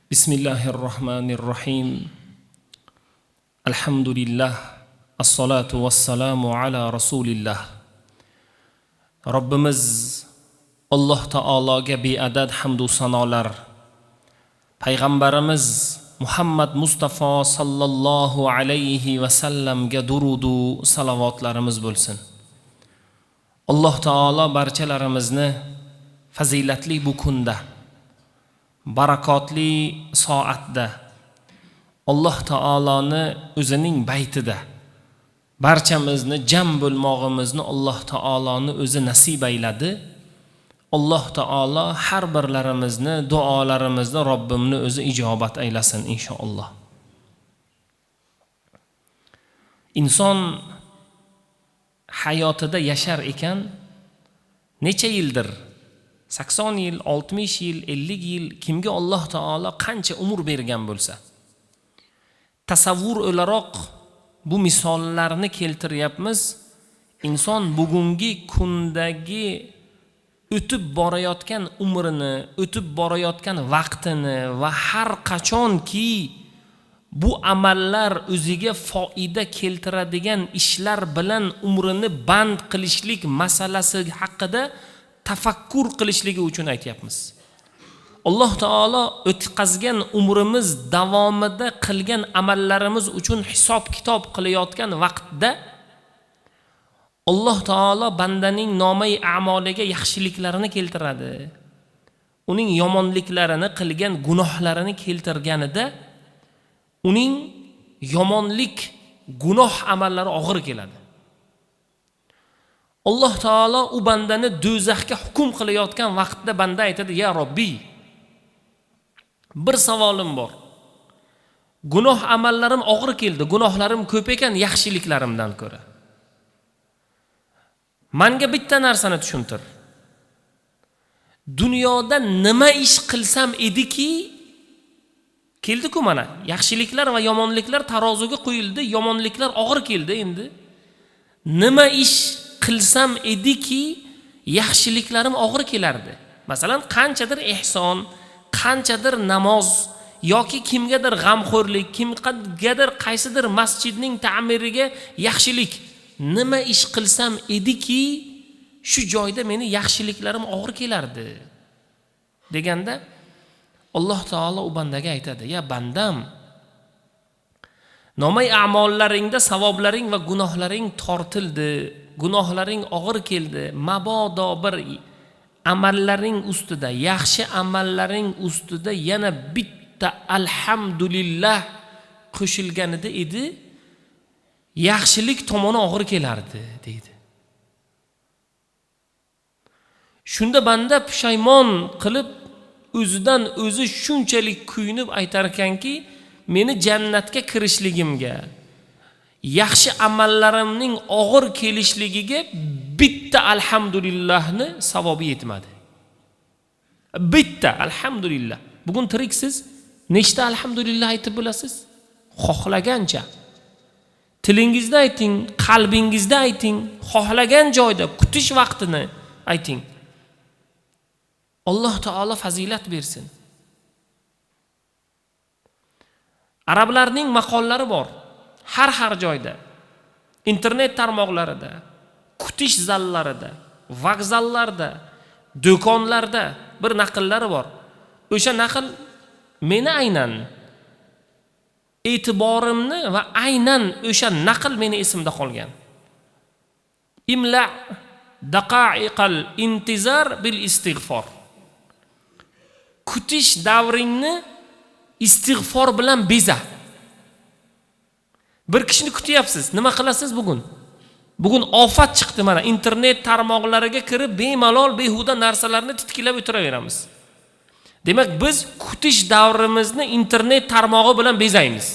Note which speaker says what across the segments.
Speaker 1: Bismillahir rohmanir rohim. Alhamdulillah. Assalatu vassalamu ala rasulillah. Robbimiz Alloh taologa beadad hamd va sanolar. Payg'ambarimiz Muhammad Mustafa sallallohu alayhi va sallamga durudu salavotlarimiz bo'lsin. Alloh taolo barchalarimizni fazilatli bu kunda, barakotli soatda Alloh taoloni o'zining baytida barchamizni jam bo'lmog'imizni Alloh taoloni o'zi nasib ayladi. Alloh taolo har birlarimizni duolarimizni Robbimni o'zi ijobat aylasin inshaalloh. Inson hayotida yashar ekan, necha yildir, 80 yil, 60 yil, 50 yil, kimga Alloh taolo qancha umr bergan bo'lsa, tasavvur o'laroq bu misollarni keltiryapmiz. Inson bugungi kundagi o'tib borayotgan umrini, o'tib borayotgan vaqtini va har qachonki bu amallar o'ziga foyda keltiradigan ishlar bilan umrini band qilishlik masalasi haqida tafakkur qilishligi uchun aytyapmiz. Alloh taolo o'tkazgan umrimiz davomida qilgan amallarimiz uchun hisob kitob qilayotgan vaqtda Alloh taolo bandaning nomai a'moliga yaxshiliklarini keltiradi. Uning yomonliklarini, qilgan gunohlarini keltirganida uning yomonlik, gunoh amallari og'ir keladi. Alloh taolo u bandani do'zaxga hukm qilayotgan vaqtda banda aytadi: "Ya Robbi, bir savolim bor. Gunoh amallarim og'ir keldi, gunohlarim ko'p ekan yaxshiliklarimdan ko'ra. Menga bitta narsani tushuntir. Dunyoda nima ish qilsam ediki, keldi-ku mana, yaxshiliklar va yomonliklar taroziga qo'yildi, yomonliklar og'ir keldi endi. Nima ish qilsam ediki, yaxshiliklarim og'ir kelardi. Masalan, qanchadir ehson, qanchadir namoz yoki kimgadir g'amxo'rlik, kimgadir qaysidir masjidning ta'miriga yaxshilik. Nima ish qilsam ediki, shu joyda meni yaxshiliklarim og'ir kelardi" deganda Alloh taolo u bandaga aytadi: "Ya bandam, nomay a'mollaringda savoblaring va gunohlaring tortildi, gunohlaring og'ir keldi. Mabodo bir amallaring ustida, yaxshi amallaring ustida yana bitta alhamdulillah qo'shilganida edi, yaxshilik tomoni og'ir kelardi" deydi. Shunda banda pushaymon qilib o'zidan o'zi shunchalik kuyinib aytar ekanki, meni jannatga kirishligimga, yaxshi amallarimning og'ir kelishligiga bitta alhamdulillahni savobi yetmadi. Bitta alhamdulillah. Bugun tiriksiz, nechta alhamdulillah aytib bilasiz? Xohlagancha. Tilingizda ayting, qalbingizda ayting, xohlagan joyda kutish vaqtini ayting. Alloh taolo fazilat bersin. Arablarning maqollari bor. Har joyda, internet tarmoqlarida, kutish zallarida, vokzallarda, do'konlarda bir naqllari bor. O'sha naql meni aynan e'tiborimni va aynan o'sha naql meni esimda qolgan. Imla daqa'iqal intizar bil istig'for. Kutish davringni istig'for bilan beza. Bir kishini kutyapsiz, nima qilasiz bugun? Bugun ofat chiqdi mana, internet tarmoqlariga kirib bemalol behuda narsalarni titkilab o'tiraveramiz. Demak, biz kutish davrimizni internet tarmog'i bilan bezaymiz.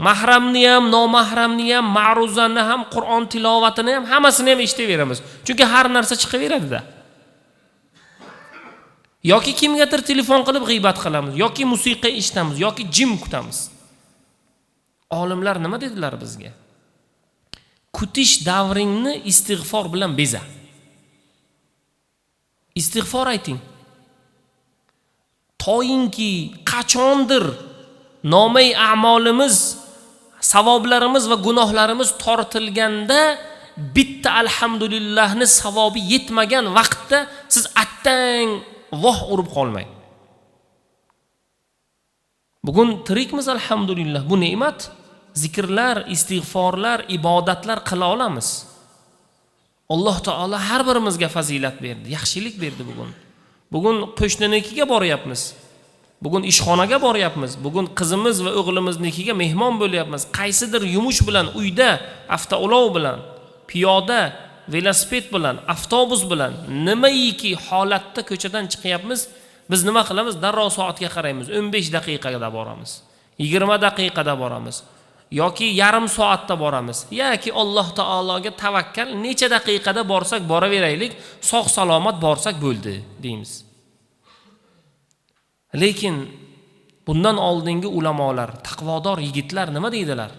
Speaker 1: Mahramni ham, nomahramni ham, ma'ruzani ham, Qur'on tilovatini ham, hammasini ham eshitaveramiz. Chunki har narsa chiqaveradida. Yoki kimgadir telefon qilib g'iybat qilamiz, yoki musiqa eshitamiz, yoki jim kutamiz. Olimlar nima dedilar bizga? Kutish davringni istig'for bilan beza. Istig'for ayting. Toyinki qachondir nomay a'molimiz, savoblarimiz va gunohlarimiz tortilganda bitta alhamdulillahni savobi yetmagan vaqtda siz attang voh urib qolmang. Bugun tirikmiz alhamdulillah, bu ne'mat. Zikrlar, istig'forlar, ibodatlar qila olamiz. Alloh taolo har birimizga fazilat berdi, yaxshilik berdi bugun. Bugun qo'shninikiga boryapmiz. Bugun ishxonaga boryapmiz. Bugun qizimiz va o'g'limiznikiga mehmon bo'lyapmiz. Qaysidir yumush bilan uyda, avtoulov bilan, piyoda, velosiped bilan, avtobus bilan nimaiki holatda ko'chadan chiqyapmiz, biz nima qilamiz? Darrov soatga qaraymiz. 15 daqiqada boramiz. 20 daqiqada boramiz. Yoki yarim soatda boramiz. Yoki Alloh taologa tavakkal, necha daqiqada borsak boraveraylik, sog' salomat borsak bo'ldi deymiz. Lekin bundan oldingi ulamolar, taqvodor yigitlar nima deydilar?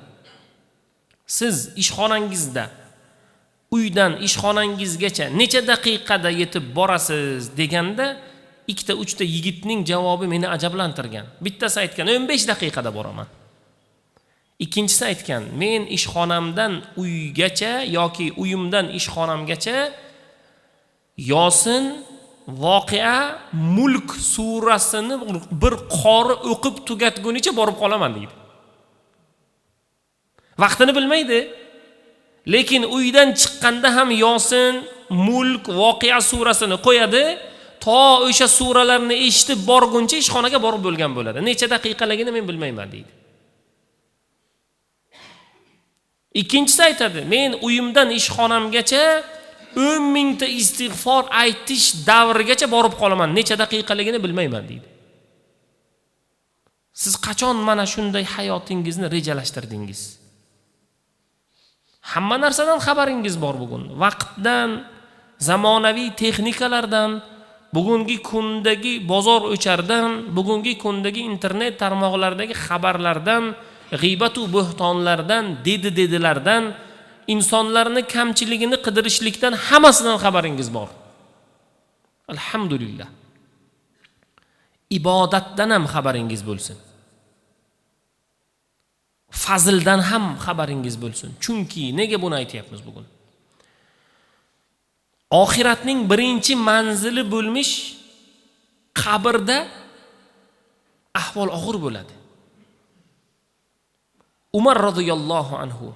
Speaker 1: Siz ishxonangizda uydan ishxonangizgacha necha daqiqada yetib borasiz deganda ikkita uchta yigitning javobi meni ajablantirgan. Bittasi aytgan 15 daqiqada boraman. Ikkinchisi aytgan, men ishxonamdan uygacha yoki uyimdan ishxonamgacha Yosin, Voqea, Mulk surasini bir qori o'qib tugatgunicha borib qolaman deydi. Vaqtini bilmaydi, lekin uydan chiqqanda ham Yosin, Mulk, Voqea surasini qo'yadi, to o'sha suralarni eshitib borguncha ishxonaga borib bo'lgan bo'ladi. Necha daqiqaligini men bilmayman deydi. Ikkinchisi aytadi, men uyimdan ishxonamgacha 10 mingta istig'for aytish davrigacha borib qolaman, necha daqiqaligini bilmayman deydi. Siz qachon mana shunday hayotingizni rejalashtirdingiz? Hamma narsadan xabaringiz bor bugun. Vaqtdan, zamonaviy texnikalardan, bugungi kundagi bozor o'chardan, bugungi kundagi internet tarmoqlaridagi xabarlardan, g'iybat va bo'xtonlardan, dedi-dedilardan, insonlarni kamchiligini qidirishlikdan hammasidan xabaringiz bor. Alhamdulillah. Ibodatdan ham xabaringiz bo'lsin. Fazldan ham xabaringiz bo'lsin. Chunki nega buni aytyapmiz bugun? Oxiratning birinchi manzili bo'lmish qabrda ahvol og'ir bo'ladi. Umar radhiyallohu anhu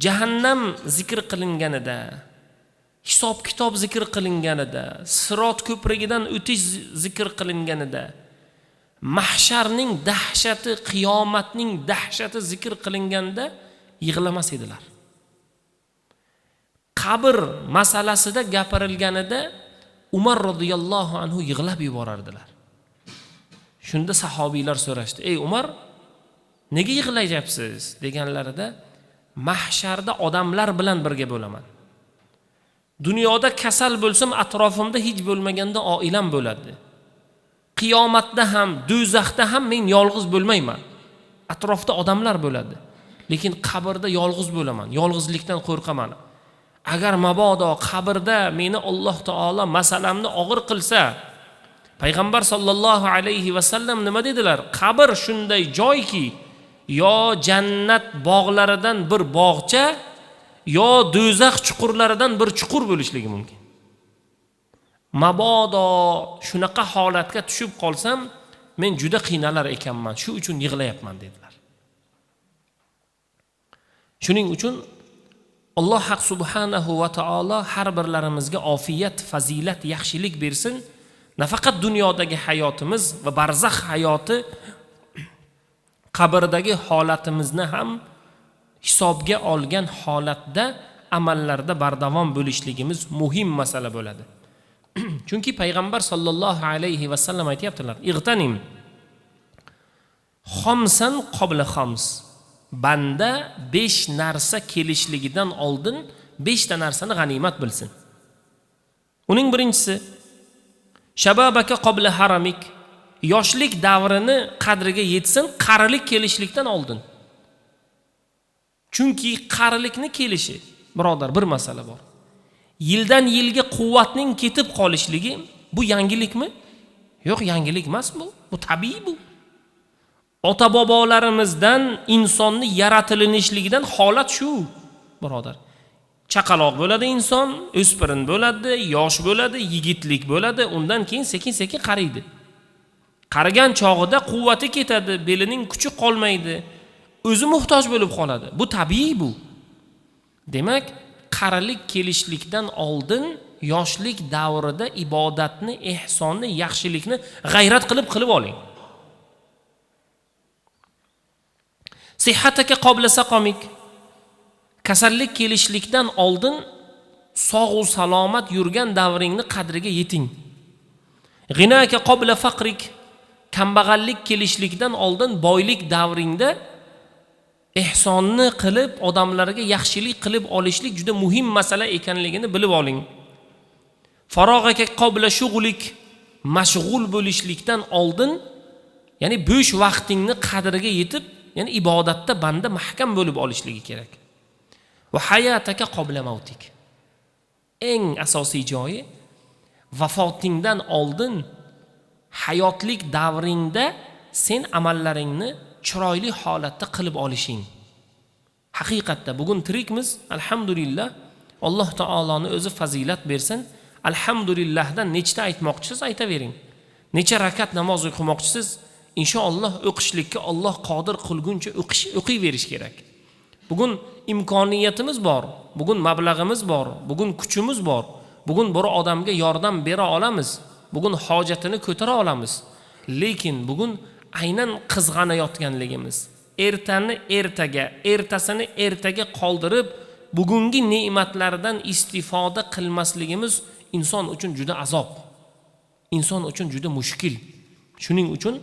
Speaker 1: jahannam zikr qilinganida, hisob kitob zikr qilinganida, sirot ko'prigidan o'tish zikr qilinganida, mahsharning dahshati, qiyomatning dahshati zikr qilinganda yig'lamas edilar. Qabr masalasida gapirilganida Umar radhiyallohu anhu yig'lab yuborardilar. Shunda sahobiylar so'rashdi: "Ey Umar, nega yig'layapsiz?" deganlarida, mahsharda odamlar bilan birga bo'laman. Dunyoda kasal bo'lsam atrofimda hech bo'lmaganda oilam bo'ladi. Qiyomatda ham, do'zaxda ham men yolg'iz bo'lmayman. Atrofda odamlar bo'ladi. Lekin qabrda yolg'iz bo'laman, yolg'izlikdan qo'rqaman. Agar mabodo qabrda meni Alloh taolo masalamni og'ir qilsa, payg'ambar sollallohu alayhi va sallam nima dedilar? Qabr shunday joyki, yo jannat bog'laridan bir bog'cha, yo do'zax chuqurlaridan bir chuqur bo'lishligi mumkin. Mabodo shunaqa holatga tushib qolsam, men juda qiynalar ekanman, shu uchun yig'layapman dedilar. Shuning uchun Alloh haq subhanahu va taolo har birlarimizga ofiyat, fazilat, yaxshilik bersin. Nafaqat dunyodagi hayotimiz va barzax hayoti, qabrdagi holatimizni ham hisobga olgan holatda amallarda bardavom bo'lishligimiz muhim masala bo'ladi. Chunki payg'ambar sollallohu alayhi va sallam aytayaptilar: "Ig'tanim xomsan qabla xoms." Banda 5 narsa kelishligidan oldin 5 ta narsani g'animat bilsin. Uning birinchisi shababaka qabla haramik, yoshlik davrini qadriga yetsin, qarilik kelishlikdan oldin. Chunki qarilikni kelishi, birodar, bir masala bor. Yildan yilga quvvatning ketib qolishligi bu yangilikmi? Yo'q, yangilik emas bu. Bu tabiiy bu. Ota bobolarimizdan insonni yaratilinishligidan holat shu, birodar. Chaqaloq bo'ladi inson, o'spirin bo'ladi, yosh bo'ladi, yigitlik bo'ladi, undan keyin sekin-sekin qariydi. Qarigan chog'ida quvvati ketadi, belining kuchi qolmaydi, o'zi muhtoj bo'lib qoladi. Bu tabiiy bu. Demak, qarilik kelishlikdan oldin yoshlik davrida ibodatni, ehsonni, yaxshilikni g'ayrat qilib oling. Sihhataka qabla saqamik. Kasallik kelishlikdan oldin sog' va salomat yurgan davringni qadriga yeting. G'inaka qabla faqrik. Kambag'allik kelishlikdan oldin boylik davringda ehsonni qilib, odamlarga yaxshilik qilib olishlik juda muhim masala ekanligini bilib oling. Farog'aka qabla shughlik. Mashg'ul bo'lishlikdan oldin, ya'ni bo'sh vaqtingni qadriga yetib, ya'ni ibodatda banda mahkam bo'lib olishligi kerak. Va hayataka qabla mautik. Eng asosiy joyi, vafotingdan oldin hayotlik davringda sen amallaringni chiroyli holatda qilib olishing. Haqiqatda bugun tirikmiz, alhamdulillah. Alloh taoloni o'zi fazilat bersin. Alhamdulillahdan nechta aytmoqchisiz, aytavering. Necha rakat namoz o'qimoqchisiz, inshaalloh o'qishlikka Alloh qodir qilguncha o'qiyverish kerak. Bugun imkoniyatimiz bor, bugun mablag'imiz bor, bugun kuchimiz bor, bugun bir odamga yordam bera olamiz, bugun hojatini ko'tara olamiz. Lekin bugun aynan qizg'anayotganligimiz, ertani ertaga, ertasini ertaga qoldirib, bugungi ne'matlardan istifoda qilmasligimiz inson uchun juda azob, inson uchun juda mushkil. Shuning uchun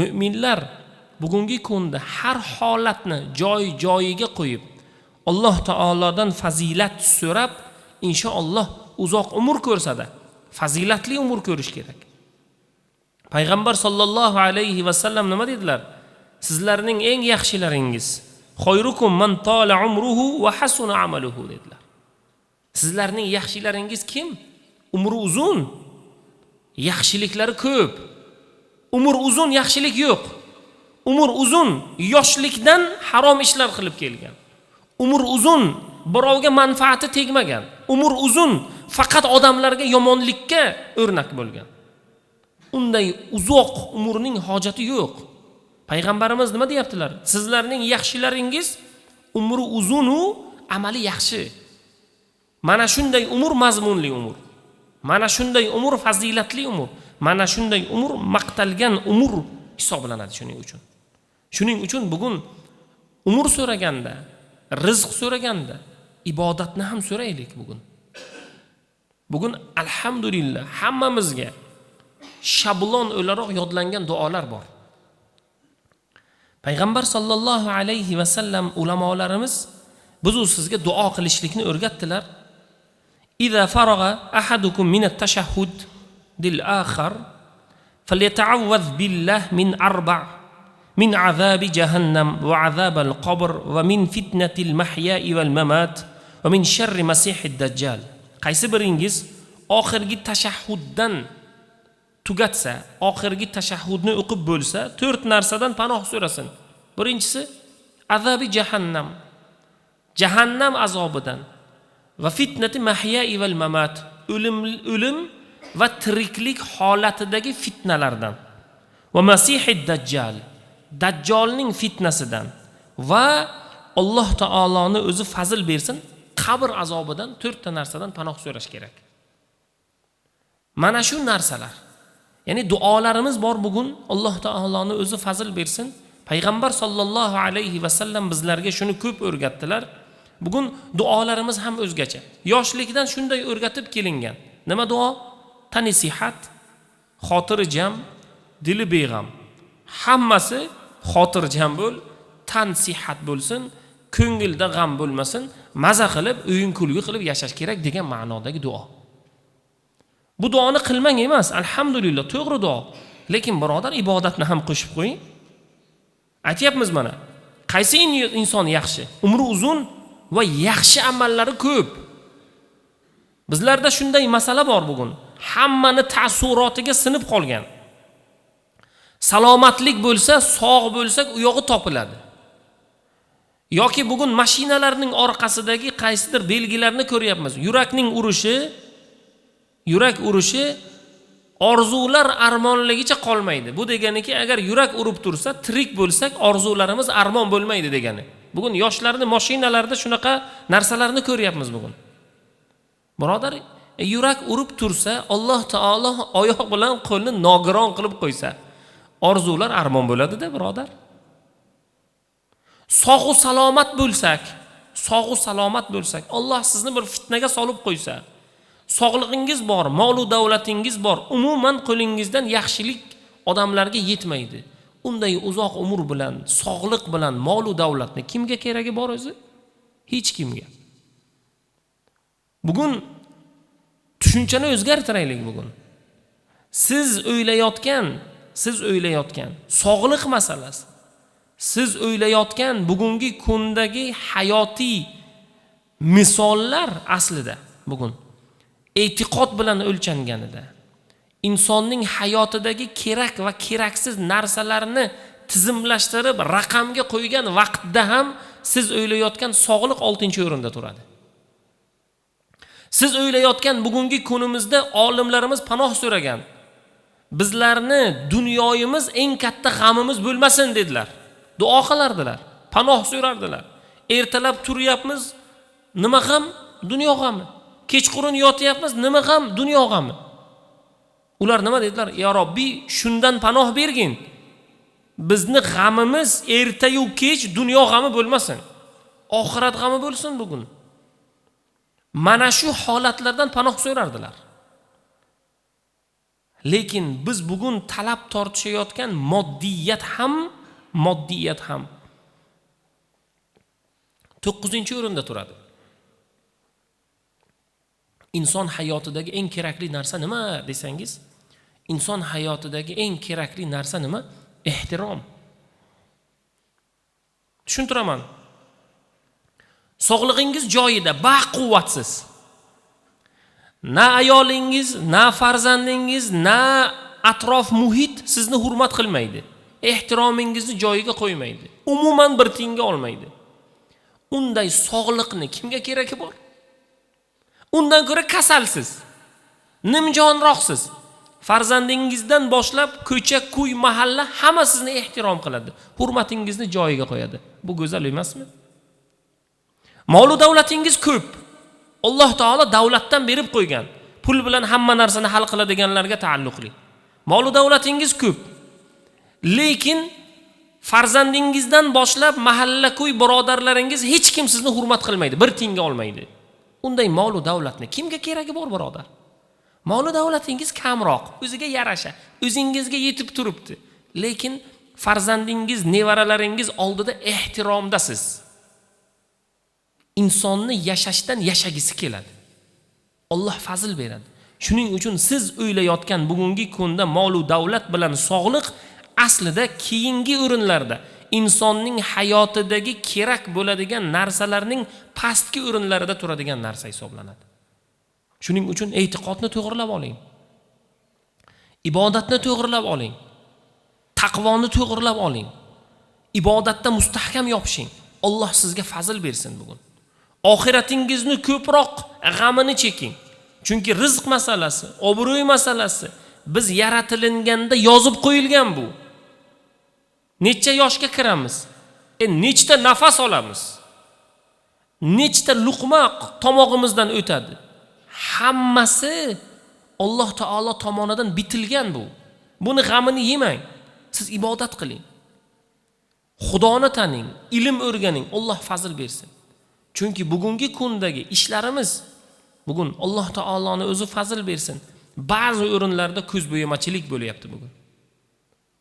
Speaker 1: mu'minlar bugungi kunda har holatni joy-joyiga qo'yib, Alloh taolodan fazilat so'rab, inshaalloh uzoq umr ko'rsada, fazilatli umr ko'rish kerak. Payg'ambar sollallohu alayhi va sallam nima dedilar? Sizlarning eng yaxshilaringiz xoyrukum man tola umruhu va hasuna amaluhu dedilar. Sizlarning yaxshilaringiz kim? Umri uzun, yaxshiliklari ko'p. Umr uzun, yaxshilik yo'q. Umr uzun, yoshlikdan harom ishlar qilib kelgan. Umr uzun, birovga manfaati tegmagan. Umr uzun, faqat odamlarga yomonlikka o'rnak bo'lgan. Unday uzoq umrning hojati yo'q. Payg'ambarimiz nima deyaptilar? Sizlarning yaxshilaringiz umri uzun u amali yaxshi. Mana shunday umr mazmunli umr. Mana shunday umr fazilatli umr. Mana shunday umr maqtalgan umr hisoblanadi shuning uchun. Shuning uchun bugun umr so'raganda, rizq so'raganda ibodatni ham so'raylik bugun. Bugun alhamdulillah hammamizga shablon o'laroq yodlangan duolar bor. Payg'ambar sollallohu alayhi va sallam ulamolarimiz biz u sizga duo qilishlikni o'rgatdilar. Iza farag'a ahadukum min at-tashahhud dil akhar falyata'awwaz billah min arba' min azabi jahannam va azabal qabr va min fitnatil mahya'i wal mamat va min sharri masihid dajjal. Qaysi biringiz oxirgi tashahhuddan tugatsa, oxirgi tashahhudni o'qib bo'lsa, to'rt narsadan panoh so'rasin. Birinchisi azabi jahannam, jahannam azobidan, va fitnati mahya'i val mamat, o'lim va tiriklik holatidagi fitnalardan, va masihid dajjal, dajjolning fitnasidan, va Alloh taoloni o'zi fazl bersin, qabr azobidan, to'rtta narsadan panoh so'rash kerak. Mana shu narsalar, ya'ni duolarimiz bor bugun, Alloh taoloni o'zi fazl bersin. Payg'ambar sollallohu alayhi va sallam bizlarga shuni ko'p o'rgatdilar. Bugun duolarimiz ham o'zgacha. Yoshlikdan shunday o'rgatib kelingan. Nima duo? Tani sihat, xotirjam, dili beg'am. Hammasi xotirjam bo'l, tan sihat bo'lsin, ko'ngilda g'am bo'lmasin, maza qilib, o'yin kulgi qilib yashash kerak degan ma'nodagi duo. Bu duoni qilmang emas, alhamdulillah, to'g'ri duo. Lekin birodar, ibodatni ham qo'shib qo'ying. Aytyapmiz mana, qaysi inson yaxshi? Umri uzun va yaxshi amallari ko'p. Bizlarda shunday masala bor bugun. Hammani ta'surotiga sinib qolgan. Salomatlik bo'lsa, sog' bo'lsak, u yog'i topiladi. Yoki bugun mashinalarning orqasidagi qaysidir belgilarni ko'ryapmiz. Yurakning urishi, yurak urishi orzular armonligicha qolmaydi. Bu deganiki, agar yurak urib tursa, tirik bo'lsak, orzularimiz armon bo'lmaydi degani. Bugun yoshlarni mashinalarda shunaqa narsalarni ko'ryapmiz bugun. Birodar, yurak urib tursa, Alloh taolo oyoq bilan qo'lni nogiron qilib qo'ysa, orzular armon bo'ladi-da, birodar. Sog'u salomat bo'lsak, sog'u salomat bo'lsak, Alloh sizni bir fitnaga solib qo'ysa, sog'lig'ingiz bor, mol u davlatingiz bor, umuman qo'lingizdan yaxshilik odamlarga yetmaydi. Unday uzoq umr bilan, sog'liq bilan mol u davlatni kimga keragi bor o'zi? Hech kimga. Bugun tushunchani o'zgartiraylik bugun. Siz o'ylayotgan sog'liq masalasi, siz o'ylayotgan bugungi kundagi hayotiy misollar aslida bugun e'tiqod bilan o'lchanganida, insonning hayotidagi kerak va keraksiz narsalarni tizimlashtirib raqamga qo'ygan vaqtda ham siz o'ylayotgan sog'liq 6-o'rinda turadi. Siz o'ylayotgan bugungi kunimizda olimlarimiz panoh so'ragan, bizlarni dunyoyimiz eng katta g'amimiz bo'lmasin dedilar. Duo qilardilar, panoh so'rardilar. Ertalab turyapmiz, nima g'am? Dunyo g'ami. Kechqurun yotyapmiz, nima g'am? Dunyo g'ami. Ular nima dedilar? Ya Robbi, shundan panoh bergin. Bizni g'amimiz ertayu kech dunyo g'ami bo'lmasin. Oxirat g'ami bo'lsin bugun. Mana shu holatlardan panoh so'rardilar. Lekin biz bugun talab tortishayotgan moddiyat ham 9-o'rinda turadi. Inson hayotidagi eng kerakli narsa nima desangiz, inson hayotidagi eng kerakli narsa nima? Ehtirom. Tushuntiraman. Sog'lig'ingiz joyida, baquvvatsiz. Na ayolingiz, na farzandingiz, na atrof muhit sizni hurmat qilmaydi. Ehtiromingizni joyiga qo'ymaydi. Umuman bir tiyinga olmaydi. Unday sog'liqni kimga keragi bor? Undan ko'ra kasalsiz, nimjonroqsiz. Farzandingizdan boshlab ko'cha, kuy, mahalla hamma sizni ehtirom qiladi. Hurmatingizni joyiga qo'yadi. Bu go'zal emasmi? Mol u davlatingiz ko'p. Alloh taolo davlatdan berib qo'ygan. Pul bilan hamma narsani hal qiladiganlarga taalluqli. Mol u davlatingiz ko'p. Lekin farzandingizdan boshlab mahalla, kuy, birodarlaringiz hech kim sizni hurmat qilmaydi, bir tiyinga olmaydi. Unday mol u davlatni kimga keragi bor, birodar? Mol u davlatingiz kamroq, o'ziga yarasha, o'zingizga yetib turibdi. Lekin farzandingiz, nevaralaringiz oldida ehtiromdasiz. Insonni yashashdan yashagisi keladi. Alloh fazl beradi. Shuning uchun siz o'ylayotgan bugungi kunda mol u davlat bilan sog'liq aslida keyingi o'rinlarda, insonning hayotidagi kerak bo'ladigan narsalarning pastki o'rinlarida turadigan narsa hisoblanadi. Shuning uchun e'tiqodni to'g'rilab oling. Ibodatni to'g'rilab oling. Taqvoni to'g'rilab oling. Ibodatda mustahkam yopishing. Alloh sizga fazl bersin bugun. Oxiratingizni ko'proq g'amini cheking. Chunki rizq masalasi, obro'y masalasi biz yaratilganda yozib qo'yilgan bu. Necha yoshga kiramiz? Nechta nafas olamiz? Nechta luqma tomog'imizdan o'tadi? Hammasi Alloh taolo tomonidan bitilgan bu. Buni g'amini yemang. Siz ibodat qiling. Xudoni taning, ilm o'rganing, Alloh fazl bersin. Chunki bugungi kundagi ishlarimiz bugun Alloh taoloni o'zi fazl bersin. Ba'zi o'rinlarda ko'z bo'yamachilik bo'lyapti bugun.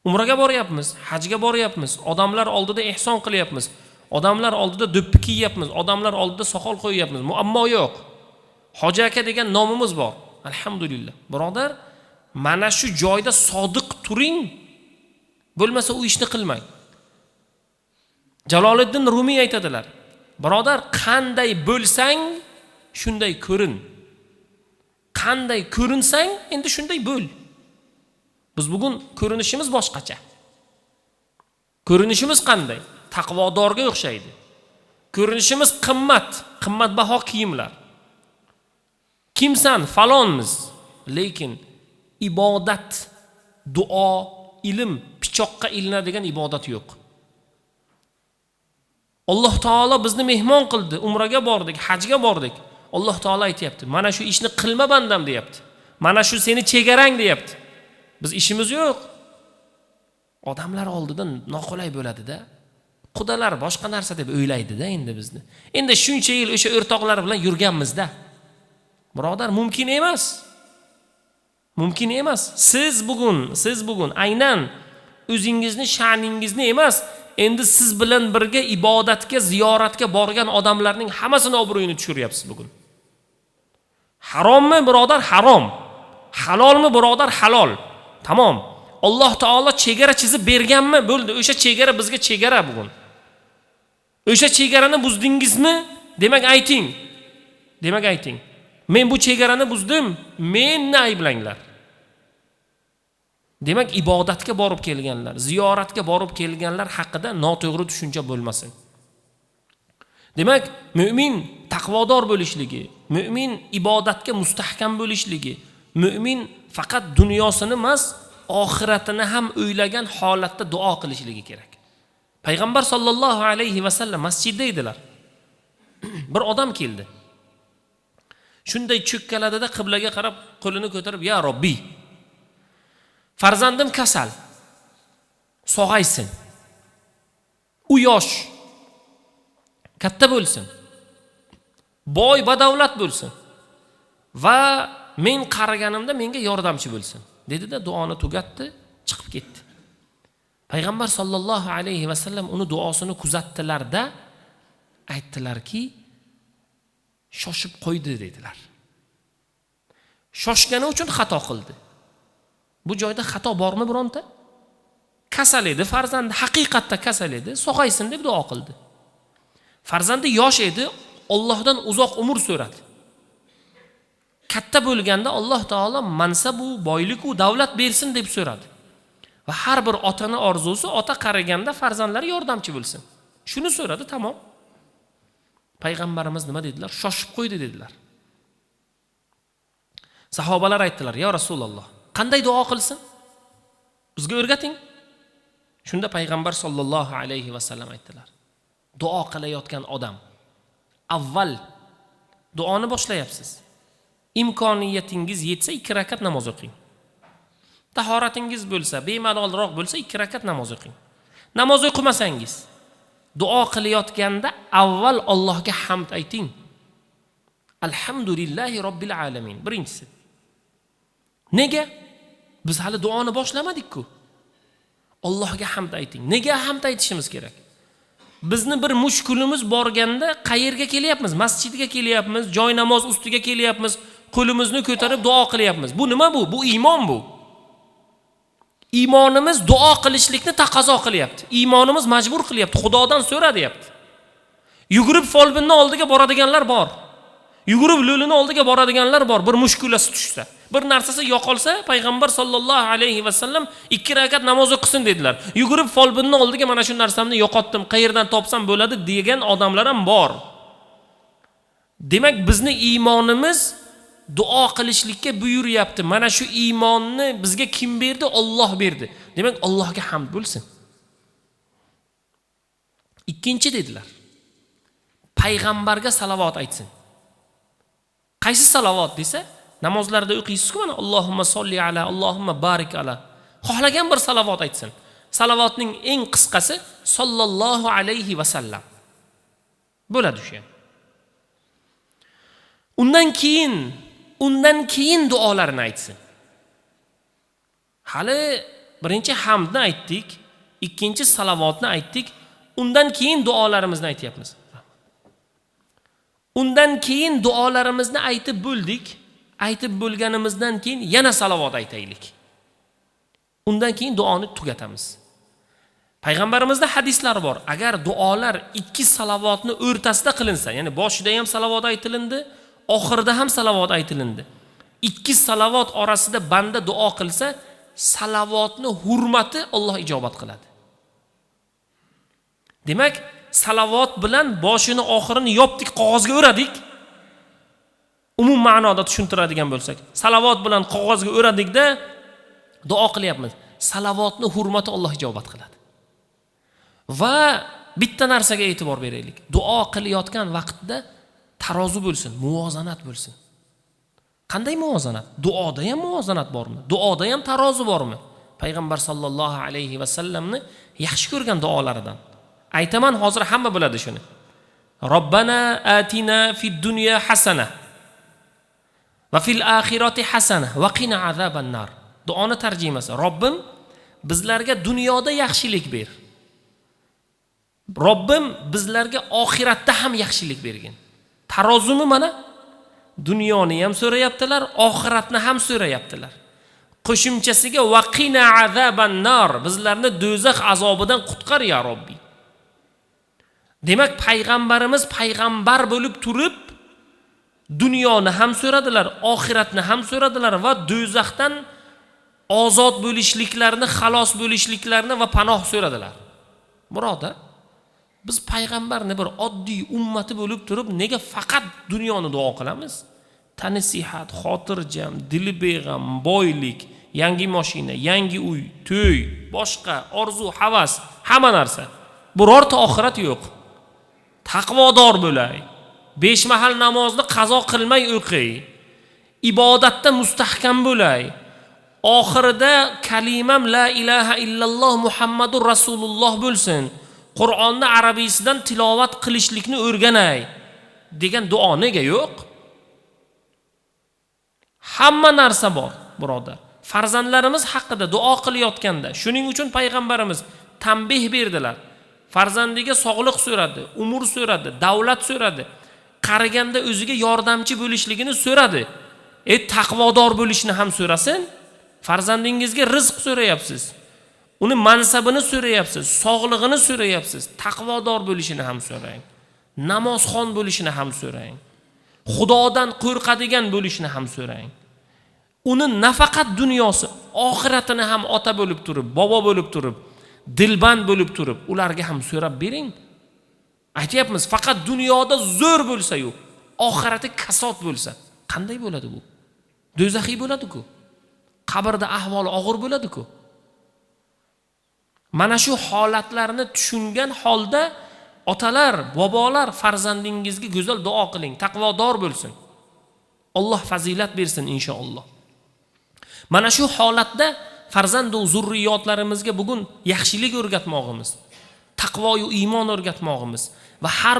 Speaker 1: Umraga boryapmiz, hajga boryapmiz, odamlar oldida ehson qilyapmiz, odamlar oldida do'ppi kiyyapmiz, odamlar oldida soqol qo'yyapmiz. Muammo yo'q. Hoji aka degan nomimiz bor. Alhamdulillah. Birodar, mana shu joyda sodiq turing, bo'lmasa u ishni qilmang. Jaloliddin Rumiy aytadilar: birodar, qanday bo'lsang shunday ko'rin. Qanday ko'rinsang endi shunday bo'l. Biz bugun ko'rinishimiz boshqacha. Ko'rinishimiz qanday? Taqvodorga o'xshaydi. Ko'rinishimiz qimmat, qimmatbaho kiyimlar. Kimsan? Falonmiz. Lekin ibodat, duo, ilm pichoqqa ilinadigan ibodat yo'q. Alloh taolo bizni mehmon qildi, umraga bordik, hajga bordik. Alloh taolo aytayapti, mana shu ishni qilma bandam deyapti. Mana shu seni chegarang deyapti. Biz ishimiz yo'q. Odamlar oldida noqulay bo'ladi-da. Qudalar boshqa narsa deb o'ylaydi-da endi bizni. Endi shuncha yil o'sha o'rtoqlar bilan yurganmiz-da. Birodar, mumkin emas. Mumkin emas. Siz bugun aynan o'zingizni sha'ningizni emas, endi siz bilan birga ibodatga, ziyoratga borgan odamlarning hammasini obro'yini tushiryapsiz bugun. Harommi birodar? Harom. Halolmi birodar? Halol. Tamom. Alloh taolo chegara chizib berganmi? Bo'ldi. O'sha chegara bizga chegara bugun. O'sha chegarani buzdingizmi? Demak ayting. Demak ayting. Men bu chegarani buzdim, menni ayblanglar. Demak, ibodatga borib kelganlar, ziyoratga borib kelganlar haqida noto'g'ri tushuncha bo'lmasin. Demak, mu'min taqvodor bo'lishligi, mu'min ibodatga mustahkam bo'lishligi, mu'min faqat dunyosini emas, oxiratini ham o'ylagan holatda duo qilishligi kerak. Payg'ambar sollallohu alayhi va sallam masjidda edilar. Bir odam keldi. Shunday cho'kkaladida qiblaga qarab qo'lini ko'tarib, "Ya Robbi, farzandim kasal, sog'aysin. U yosh, katta bo'lsin. Boy badavlat bo'lsin. Va men qariganimda menga yordamchi bo'lsin." Dedi-da duoni tugatdi, chiqib ketdi. Payg'ambar sollallohu alayhi va sallam uni duosini kuzatdilar-da, aytdilarki, shoshib qo'ydi dedilar. Shoshgani uchun xato qildi. Bu joyda xato bormi bironta? Kasal edi, farzandi haqiqatda kasal edi, sog'aysin deb duo qildi. Farzandi yosh edi, Allohdan uzoq umr so'radi. Katta bo'lganda Alloh taolo mansabu, boylik-u davlat bersin deb so'radi. Va har bir otani orzusi, ota qaraganda farzandlari yordamchi bo'lsin. Shuni so'radi, tamom. Payg'ambarimiz nima dedilar? Shoshib qo'ydi dedilar. Sahobalar aytdilar, "Ya Rasululloh, qanday duo qilsin? Bizga o'rgating." Shunda payg'ambar sollallohu alayhi va sallam aytdilar: duo qilayotgan odam avval duoni boshlayapsiz. Imkoniyatingiz yetsa 2 rakat namoz o'qing. Tahoratingiz bo'lsa, bemalolroq bo'lsa 2 rakat namoz o'qing. Namoz o'qimasangiz, duo qilayotganda avval Allohga hamd ayting. Alhamdulillahi robbil alamin. Birinchisi. Nega? Biz hali duoni boshlamadik-ku. Allohga hamd ayting. Nega hamd aytishimiz kerak? Bizni bir mushkulimiz borganda qayerga kelyapmiz? Masjidga kelyapmiz, joy namoz ustiga kelyapmiz, qo'limizni ko'tarib duo qilyapmiz. Bu nima bu? Bu iymon bu. Iymonimiz duo qilishlikni taqozo qilyapti. Iymonimiz majbur qilyapti. Xudodan so'ra deyapti. Yugurib folbinni oldiga boradiganlar bor. Yugurib lo'lini oldiga boradiganlar bor. Bir mushkulasi tushsa, bir narsasi yo'qolsa, payg'ambar sollallohu alayhi va sallam 2 rakat namoz o'qisin dedilar. Yugurib folbinni oldiga mana shu narsamni yo'qotdim, qayerdan topsam bo'ladi degan odamlar ham bor. Demak, bizni iymonimiz duo qilishlikka buyuryapti. Mana shu iymonni bizga kim berdi? Alloh berdi. Demak, Allohga hamd bo'lsin. Ikkinchi dedilar. Payg'ambarga salovat aytsin. Qaysi salovat desa, namozlarda o'qiysiz-ku mana Allohumma solli ala, Allohumma barik ala. Xohlagan bir salovat aytsin. Salovatning eng qisqasi sollallohu alayhi va sallam. Bo'ladi o'sha. Undan keyin duolarini aytsin. Hali birinchi hamdni aytdik, ikkinchi salovatni aytdik, undan keyin duolarimizni aytyapmiz. Undan keyin duolarimizni aytib bo'ldik. Aytib bo'lganimizdan keyin yana salovat aytaylik. Undan keyin duoni tugatamiz. Payg'ambarimizda hadislar bor. Agar duolar ikki salovatni o'rtasida qilinsa, ya'ni boshida ham salovat aytilindi, oxirida ham salovat aytilindi. Ikki salovat orasida banda duo qilsa, salovatni hurmati Alloh ijobat qiladi. Demak, salovat bilan boshini oxirini yopdik, qog'ozga o'radik. Umum ma'noda tushuntiradigan bo'lsak, salovat bilan qog'ozga o'radikda duo qilyapmiz. Salavatni hurmati Alloh ijobat qiladi. Va bitta narsaga e'tibor beraylik. Duo qilayotgan vaqtda tarozi bo'lsin, muvozanat bo'lsin. Qanday muvozanat? Duoda ham muvozanat bormi? Duoda ham tarozi bormi? Payg'ambar sallallohu alayhi va sallamni yaxshi ko'rgan duolaridan. Aytaman, hozir hamma biladi shuni. Robbana atina fid dunya hasana va fil axirati hasana va qina azaban nar. Duoni tarjimasi: Robbim bizlarga dunyoda yaxshilik ber. Robbim bizlarga oxiratda ham yaxshilik bergin. Tarozumi mana dunyoni ham so'rayaptilar, oxiratni ham so'rayaptilar. Qo'shimchasiga va qina azaban nar, bizlarni do'zax azobidan qutqar ya Robbi. Demak, payg'ambarimiz payg'ambar bo'lib turib dunyoni ham so'radilar, oxiratni ham so'radilar va do'zaxdan ozod bo'lishliklarini, xalos bo'lishliklarini va panoh so'radilar. Birodar, biz payg'ambarni bir oddiy ummati bo'lib turib nega faqat dunyoni duo qilamiz? Tani sihat, xotirjam, dili beg'am, boylik, yangi mashina, yangi uy, to'y, boshqa orzu, havas, hamma narsa. Birorta oxirat yo'q. Taqvodor bo'lay. 5 mahal namozni qazo qilmay o'qiy. Ibodatda mustahkam bo'lay. Oxirida kalimam la ilaha illalloh Muhammadur Rasululloh bo'lsin. Qur'onni arabiysidan tilovat qilishlikni o'rganay degan duo nega yo'q? Hamma narsa bor, birodar. Farzandlarimiz haqida duo qilayotganda, shuning uchun payg'ambarimiz tanbeh berdilar. Farzandiga sog'liq so'radi, umr so'radi, davlat so'radi. Qariganda o'ziga yordamchi bo'lishligini so'radi. Taqvodor bo'lishni ham so'rasin. Farzandingizga rizq so'rayapsiz. Uni mansabini so'rayapsiz, sog'lig'ini so'rayapsiz, taqvodor bo'lishini ham so'rang. Namozxon bo'lishini ham so'rang. Xudodan qo'rqadigan bo'lishini ham so'rang. Uni nafaqat dunyosi, oxiratini ham ota bo'lib turib, bobo bo'lib turib, dilband bo'lib turib, ularga ham so'rab bering. Aytyapmiz, faqat dunyoda zo'r bo'lsa-yu, oxirati kasod bo'lsa, qanday bo'ladi bu? Do'zaxiy bo'ladi-ku. Qabrda ahvoli og'ir bo'ladi-ku. Mana shu holatlarni tushungan holda otalar, bobolar farzandingizga go'zal duo qiling, taqvodor bo'lsin. Alloh fazilat bersin inshaalloh. Mana shu holatda farzand va zurriyotlarimizga bugun yaxshilik o'rgatmoqimiz, taqvo va iymon o'rgatmoqimiz va har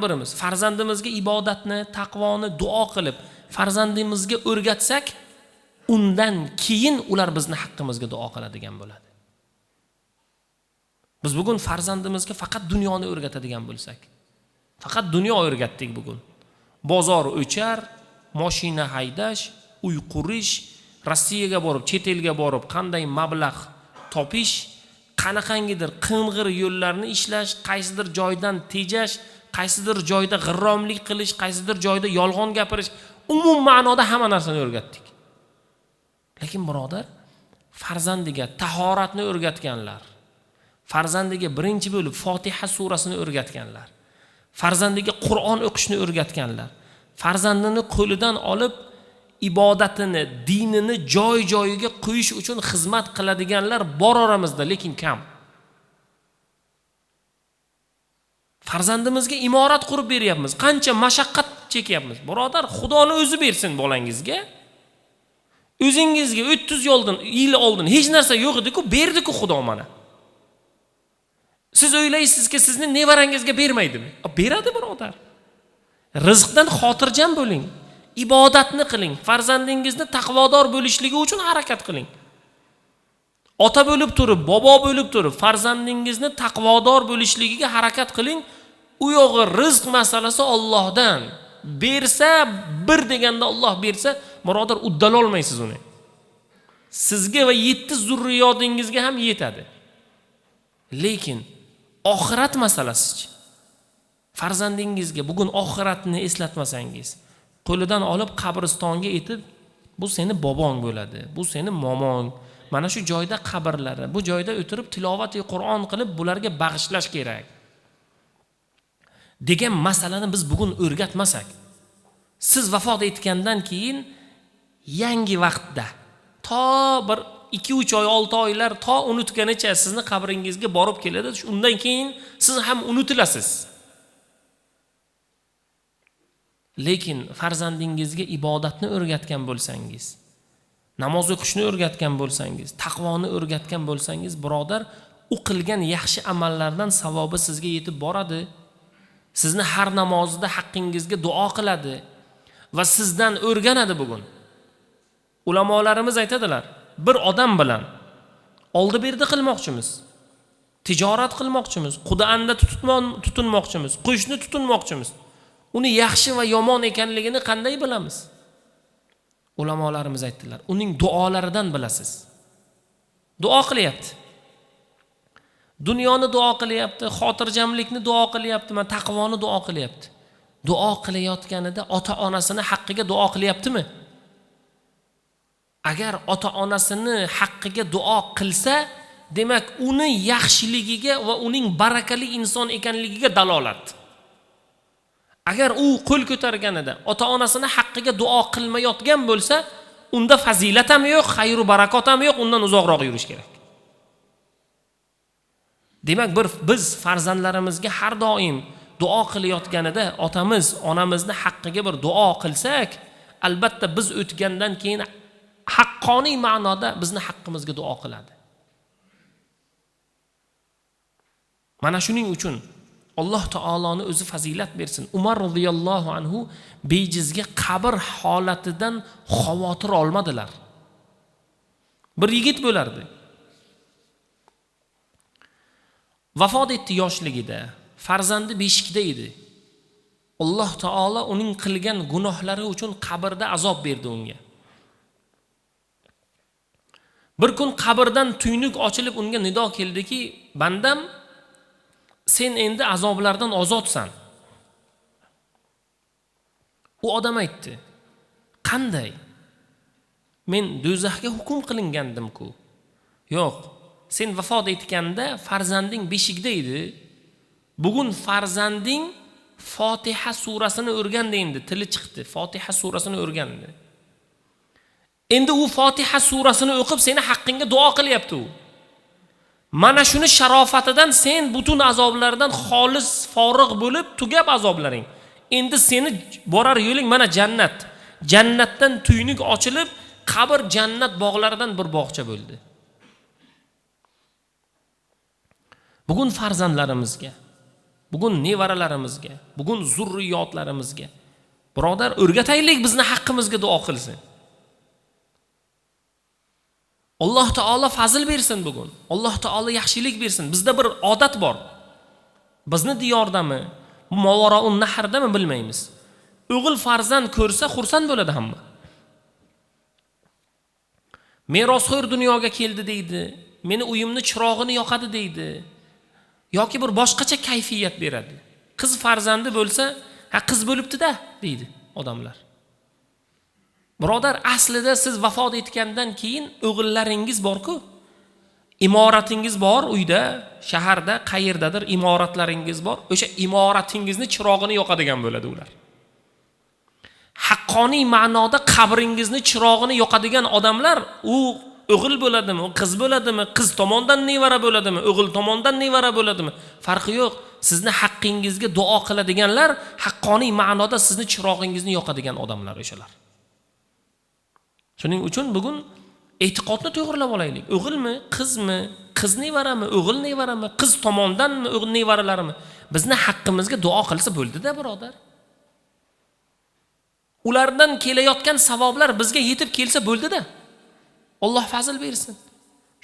Speaker 1: birimiz farzandimizga ibodatni, taqvoni duo qilib farzandimizga o'rgatsak, undan keyin ular bizni haqqimizga duo qiladigan bo'ladi. Biz bugun farzandimizga faqat dunyoni o'rgatadigan bo'lsak, faqat dunyo o'rgatdik bugun. Bozor o'char, mashina haydash, uy qurish, Rossiyaga borib, chet elga borib qanday mablag' topish, qanaqangidir qing'ir yo'llarni ishlash, qaysidir joydan tejash, qaysidir joyda g'irromlik qilish, qaysidir joyda yolg'on gapirish, umum ma'noda hamma narsani o'rgatdik. Lekin birodar, farzandiga tahoratni o'rgatganlar, farzandiga birinchi bo'lib Fotiha surasini o'rgatganlar, farzandiga Qur'on o'qishni o'rgatganlar, farzandini qo'lidan olib ibodatini, dinini joy-joyiga qo'yish uchun xizmat qiladiganlar bor oramizda, lekin kam. Farzandimizga imorat qurib beryapmiz, qancha mashaqqat chekyapmiz. Birodar, Xudoni o'zi bersin bolangizga. O'zingizga 30 yil oldin hech narsa yo'q edi-ku, berdi-ku Xudo mana. Siz o'ylaysizki, sizni nevarangizga bermaydimi? Beradi birodar. Rizqdan xotirjam bo'ling. Ibodatni qiling. Farzandingizni taqvodor bo'lishligi uchun harakat qiling. Ota bo'lib turib, bobo bo'lib turib, farzandingizni taqvodor bo'lishligiga harakat qiling. U yog'i rizq masalasi Allohdan. Bersa, bir deganda Alloh bersa, birodar, uddala olmaysiz uni. Sizga va 7 zurriyotingizga ham yetadi. Lekin oxirat masalasichi? Farzandingizga bugun oxiratni eslatmasangiz, qo'lidan olib qabristonga etib, bu seni bobong bo'ladi, bu seni momong, Mana shu joyda qabrlari, bu joyda o'tirib tilovati Qur'on qilib bularga bag'ishlash kerak degan masalani biz bugun o'rgatmasak, siz vafot etgandan keyin yangi vaqtda to bir 2-3 oy, 6 oylar to unutganicha sizni qabringizga borib keladi. Undan keyin siz ham unutilasiz. Lekin farzandingizga ibodatni o'rgatgan bo'lsangiz, namoz o'qishni o'rgatgan bo'lsangiz, taqvoni o'rgatgan bo'lsangiz, birodar, u qilgan yaxshi amallardan savobi sizga yetib boradi. Sizni har namozida haqqingizga duo qiladi va sizdan o'rganadi bugun. Ulamolarimiz aytadilar, bir odam bilan oldi berdi qilmoqchimiz, tijorat qilmoqchimiz, quda-anda tutinmoqchimiz, qo'shni tutinmoqchimiz. Uni yaxshi va yomon ekanligini qanday bilamiz? Ulamolarimiz aytdilar, uning duolaridan bilasiz. Duo qilyapti. Dunyoni duo qilyapti, xotirjamlikni duo qilyapti, mana taqvoni duo qilyapti. Duo qilayotganida ota-onasini haqqiga duo qilyaptimi? Agar ota-onasini haqqiga duo qilsa, demak uni yaxshiligiga va uning barakali inson ekanligiga dalolat. Agar u qo'l ko'targanida ota-onasini haqqiga duo qilmayotgan bo'lsa, unda fazilat ham yo'q, xayr va barakot ham yo'q, undan uzoqroq yurish kerak. Demak, biz farzandlarimizga har doim duo qilayotganida otamiz, onamizni haqqiga bir duo qilsak, albatta biz o'tgandan keyin haqqoniy ma'noda bizni haqqimizga duo qiladi. Mana shuning uchun Alloh taoloni o'zi fazilat bersin. Umar radhiyallohu anhu bejizga qabr holatidan xavotir olmadilar. Bir yigit bo'lardi. Vafot etdi yoshligida, farzandi beshikda edi. Alloh taolo uning qilgan gunohlari uchun qabrda azob berdi unga. Bir kun qabrdan tuynuk ochilib unga nido keldiki, bandam, sen endi azoblardan ozodsan. U odam aytdi, qanday? Men do'zaxga hukm qilingandim-ku. Yo'q, sen vafot etganda farzanding beshikda edi. Bugun farzanding Fotiha surasini o'rgandi endi, tili chiqdi. Fotiha surasini o'rgandi. Endi u Fotiha surasini o'qib seni haqqingga duo qilyapti u. Mana shuni sharofatidan sen butun azoblardan xolis, forig' bo'lib, tugab azoblaring. Endi seni borar yo'ling mana jannat. Jannatdan tuynuk ochilib, qabr jannat bog'laridan bir bog'cha bo'ldi. Bugun farzandlarimizga, bugun nevaralarimizga, bugun zurriyotlarimizga, birodar, o'rgataylik bizni haqqimizga duo qilsin. Alloh taolo fazl bersin bugun. Alloh taolo yaxshilik bersin. Bizda bir odat bor. Bizni diyordami, Mavaraun Nahrdami bilmaymiz. O'g'il farzand ko'rsa xursand bo'ladi hamma. Merosxo'r dunyoga keldi deydi. Meni uyimni chirog'ini yoqadi deydi. Yoki bir boshqacha kayfiyat beradi. Qiz farzandi bo'lsa, ha qiz bo'libdi-da deydi odamlar. Birodar, aslida siz vafot etgandan keyin o'g'illaringiz bor-ku. Imoratingiz bor uyda, shaharda, qayerdadir imoratlaringiz bor. O'sha imoratingizni chirog'ini yoqadigan bo'ladi ular. Haqqoniy ma'noda qabringizni chirog'ini yoqadigan odamlar u o'g'il bo'ladimi, u qiz bo'ladimi, qiz tomondan nevara bo'ladimi, o'g'il tomondan nevara bo'ladimi, farqi yo'q. Sizni haqqingizga duo qiladiganlar haqqoniy ma'noda sizni chirog'ingizni yoqadigan odamlar o'shalar. Shuning uchun bugun e'tiqodni to'g'rilab olaylik. O'g'ilmi, qizmi, qiz nevarami, o'g'il nevarami, qiz tomondanmi, o'g'il nevaralarimi? Bizni haqqimizga duo qilsa bo'ldi-da, birodar. Ulardan kelayotgan savoblar bizga yetib kelsa bo'ldi-da. Alloh fazl bersin.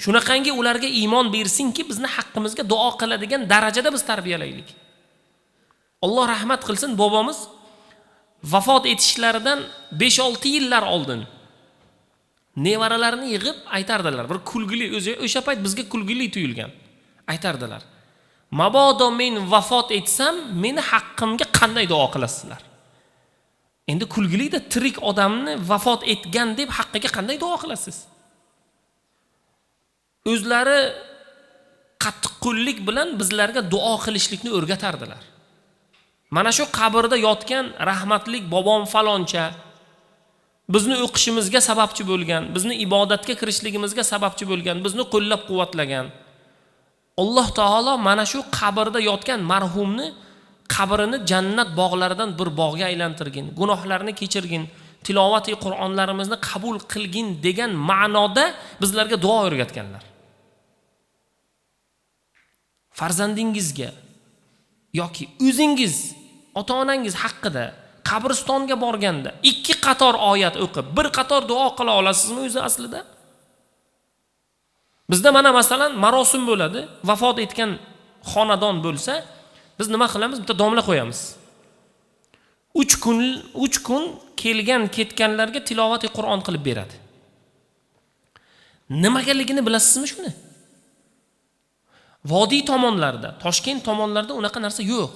Speaker 1: Shunaqangi ularga iymon bersinki, bizni haqqimizga duo qiladigan darajada biz tarbiyalaylik. Alloh rahmat qilsin, bobomiz vafot etishlaridan 5-6 yillar oldin nevaralarini yig'ib aytardilar. Bir kulgili, o'zi o'sha payt bizga kulgili tuyulgan. Aytardilar: "Mabodo men vafot etsam, meni haqqimga qanday duo qilasizlar?" Endi kulgilida tirik odamni vafot etgan deb haqqiga qanday duo qilasiz? O'zlari qattiqqo'llik bilan bizlarga duo qilishlikni o'rgatardilar. Mana shu qabrda yotgan rahmatlik bobom faloncha bizni o'qishimizga sababchi bo'lgan, bizni ibodatga kirishligimizga sababchi bo'lgan, bizni qo'llab-quvvatlagan. Alloh taolo mana shu qabrda yotgan marhumni qabrini jannat bog'laridan bir bog'ga aylantirgin, gunohlarini kechirgin, tilovati Qur'onlarimizni qabul qilgin degan ma'noda bizlarga duo o'rgatganlar. Farzandingizga yoki o'zingiz ota-onangiz haqida qabristonga borganda 2 qator oyat o'qib, 1 qator duo qila olasizmi o'zi aslida? Bizda mana masalan marosim bo'ladi, vafot etgan xonadon bo'lsa, biz nima qilamiz? Bitta domla qo'yamiz. 3 kun kelgan ketganlarga tilovati Qur'on qilib beradi. Nimagaligini bilasizmi shuni? Vodiy tomonlarda, Toshkent tomonlarida unaqa narsa yo'q.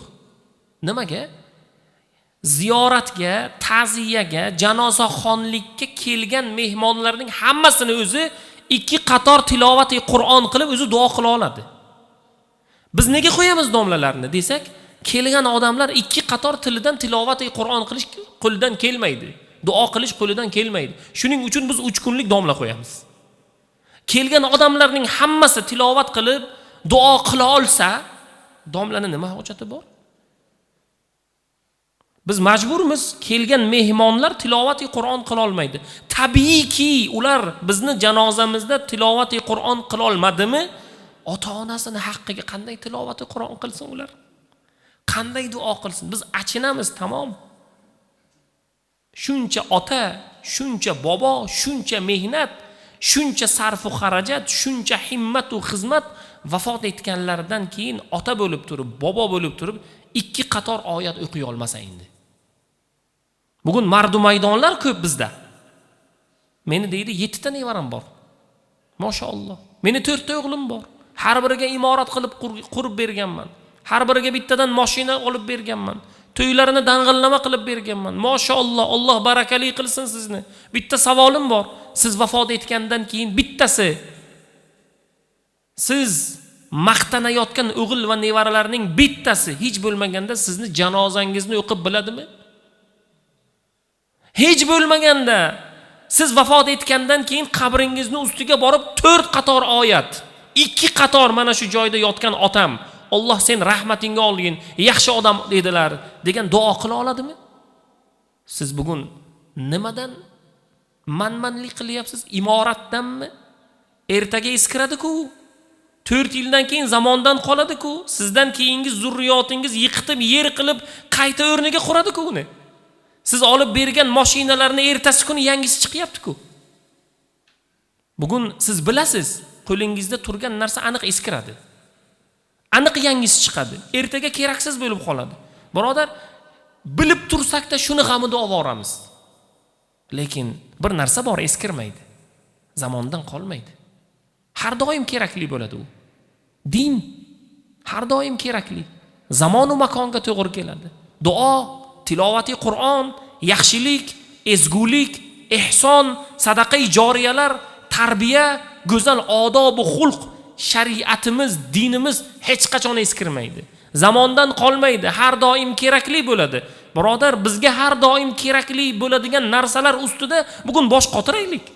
Speaker 1: Nimaga? Ziyoratga, ta'ziyaga, janozaxonlikka kelgan mehmonlarning hammasini o'zi 2 qator tilovati Qur'on qilib o'zi duo qila oladi. Biz nega qo'yamiz domlalarni desak, kelgan odamlar 2 qator tilidan tilovati Qur'on qilish qo'lidan kelmaydi. Duo qilish qo'lidan kelmaydi. Shuning uchun biz 3 kunlik domla qo'yamiz. Kelgan odamlarning hammasi tilovat qilib duo qila olsa, domlani nima hojati bor? Biz majburmiz, kelgan mehmonlar tilovati Qur'on qila olmaydi. Tabiiyki, ular bizni janozamizda tilovati Qur'on qila olmadimi? Ota-onasini haqqiga qanday tilovati Qur'on qilsin ular? Qanday duo qilsin? Biz achinamiz, tamom. Shuncha ota, shuncha bobo, shuncha mehnat, shuncha sarf va xarajat, shuncha himmat va xizmat vafot etganlaridan keyin ota bo'lib turib, bobo bo'lib turib 2 qator oyat o'qiy olmasa endi. Bugun mardu maydonlar ko'p bizda. Meni deydi 7 ta nevaram bor. Mashalloh. Meni 4 ta o'g'lim bor. Har biriga imorat qilib qurib berganman. Har biriga bittadan mashina olib berganman. To'ylarini dang'illama qilib berganman. Mashalloh, Alloh barakali qilsin sizni. Bitta savolim bor. Siz vafot etgandan keyin bittasi siz maqtanayotgan o'g'il va nevaralarning bittasi hech bo'lmaganda sizni janozangizni o'qib biladimi? Hech bo'lmaganda siz vafot etgandan keyin qabringizni ustiga borib 4 qator oyat, 2 qator mana shu joyda yotgan otam, Alloh sen rahmatingga olgin, yaxshi odam dedilar degan duo qila oladimi? Siz bugun nimadan manmanlik qilyapsiz? Imoratdanmi? Ertaga eskiradi-ku. 4 yildan keyin zamondan qoladi-ku. Sizdan keyingi zurriyotingiz yiqitib yer qilib qayta o'rniga quradi-ku uni. Siz olib bergan mashinalarni ertasi kuni yangisi chiqyapti-ku. Bugun siz bilasiz, qo'lingizda turgan narsa aniq eskiradi. Aniq yangisi chiqadi. Ertaga keraksiz bo'lib qoladi. Birodar, bilib tursak-da shuni g'amida ovoramiz. Lekin bir narsa bor, eskirmaydi. Zamondan qolmaydi. Har doim kerakli bo'ladi u. Din har doim kerakli. Zamon va makonga to'g'ri keladi. Duo, tilovati Qur'on, yaxshilik, ezgulik, ehson, sadaqai joriyalar, tarbiya, go'zal odob va xulq, shariatimiz, dinimiz hech qachon eskirmaydi. Zamondan qolmaydi, har doim kerakli bo'ladi. Birodar, bizga har doim kerakli bo'ladigan narsalar ustida bugun bosh qotiraylik.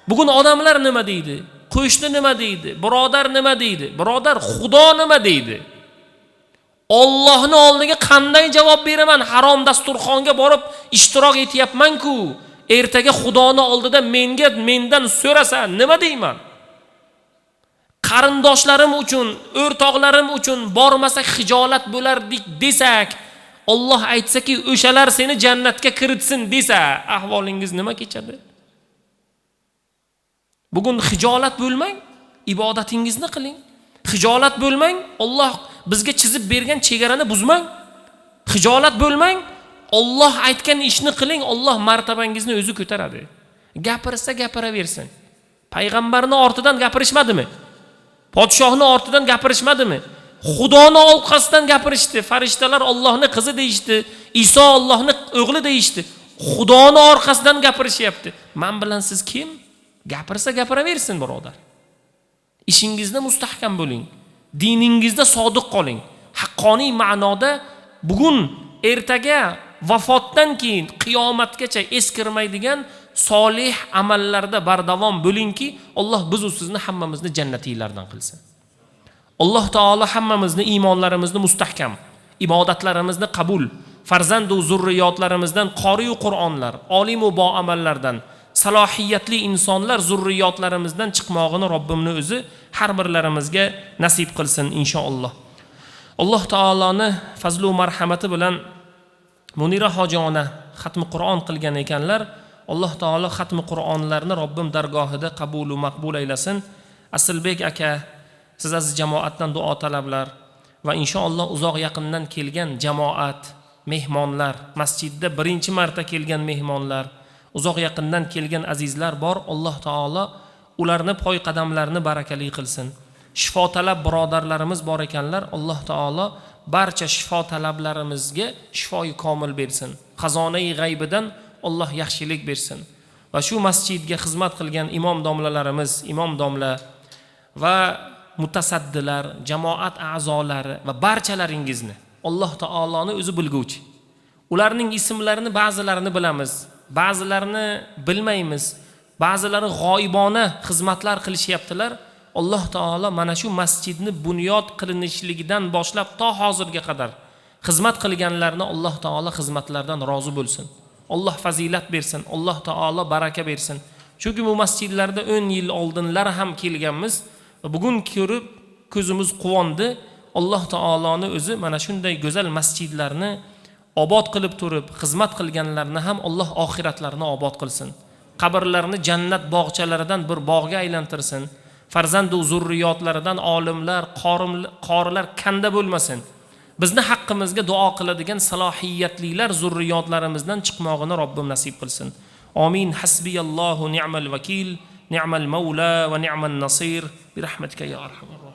Speaker 1: Bugun odamlar nima deydi? Qo'shni nima deydi? Birodar nima deydi? Birodar, Xudo nima deydi? Allohning oldiga qanday javob beraman? Harom dasturxonga borib ishtirok etyapman-ku. Ertaga Xudoning oldida mendan so'rasa nima deyman? Qarindoshlarim uchun, o'rtoqlarim uchun bormasak xijolat bo'lardik desak, Alloh aytsaki, o'shalar seni jannatga kiritsin desa, ahvolingiz nima kechadi? Bugun xijolat bo'lmang, ibodatingizni qiling. Xijolat bo'lmang, Alloh bizga chizib bergan chegarani buzmang. Xijolat bo'lmang, Alloh aytgan ishni qiling, Alloh martabangizni o'zi ko'taradi. Gapirsa gapiraversin. Payg'ambarning ortidan gapirishmadimi? Podshohning ortidan gapirishmadimi? Xudoni orqasidan gapirishdi. Farishtalar Allohning qizi deyishdi, Iso Allohning o'g'li deyishdi. Xudoni orqasidan gapirishyapti. Men bilan siz kim? Gapirsa gapiraversin, birodar. Ishingizda mustahkam bo'ling. Diningizda sodiq qoling. Haqqoniy ma'noda bugun, ertaga, vafotdan keyin qiyomatgacha eskirmaydigan solih amallarda bardavom bo'lingki, Alloh biz u sizni hammamizni jannatiylardan qilsin. Alloh taolo hammamizni iymonlarimizni mustahkam, ibodatlarimizni qabul, farzand va zurriyotlarimizdan qoriy Qur'onlar, olim va boamallardan, salohiyatli insonlar zurriyotlarimizdan chiqmog'ini Robbimni o'zi har birlarimizga nasib qilsin inshaalloh. Alloh taoloni fazlu marhamati bilan Munira hoji ona xatmi Qur'on qilgan ekanlar. Alloh taolo xatmi Qur'onlarni Robbim dargohida qabul va maqbul aylasin. Asilbek aka, siz aziz jamoatdan duo talablar va inshaalloh uzoq yaqindan kelgan jamoat, mehmonlar, masjidda birinchi marta kelgan mehmonlar, uzoq yaqindan kelgan azizlar bor. Alloh taolo ularni poy qadamlarini barakali qilsin. Shifo talab birodarlarimiz bor ekanlar. Alloh taolo barcha shifo talablarimizga shifoi komil bersin. Xazonai g'aybidan Alloh yaxshilik bersin. Va shu masjidga xizmat qilgan imom domlalarimiz, imom domla va mutasaddilar, jamoat a'zolari va barchalaringizni Alloh taoloni o'zi bilguvchi. Ularning ismlarini ba'zilarini bilamiz, ba'zilarini bilmaymiz. Ba'zilari g'oyibona xizmatlar qilishyaptilar. Alloh taolo mana shu masjidni bunyod qilinishligidan boshlab to hozirga qadar xizmat qilganlarni Alloh taolo xizmatlaridan rozi bo'lsin. Alloh fazilat bersin, Alloh taolo baraka bersin. Chunki bu masjidlarda 10 yil oldinlar ham kelganmiz va bugun ko'rib ko'zimiz quvondi. Alloh taoloni o'zi mana shunday go'zal masjidlarni obod qilib turib xizmat qilganlarni ham Alloh oxiratlarini obod qilsin. Qabrlarni jannat bog'chalaridan bir bog'ga aylantirsin. Farzand va zurriyotlaridan olimlar, qorilar kanda bo'lmasin. Bizni haqqimizga duo qiladigan salohiyatlilar zurriyotlarimizdan chiqmog'ini Robbim nasib qilsin. Amin. Hasbiyallohu ni'mal vakil, ni'mal mavla va ni'man nasir. Bi rahmatika ya arhamar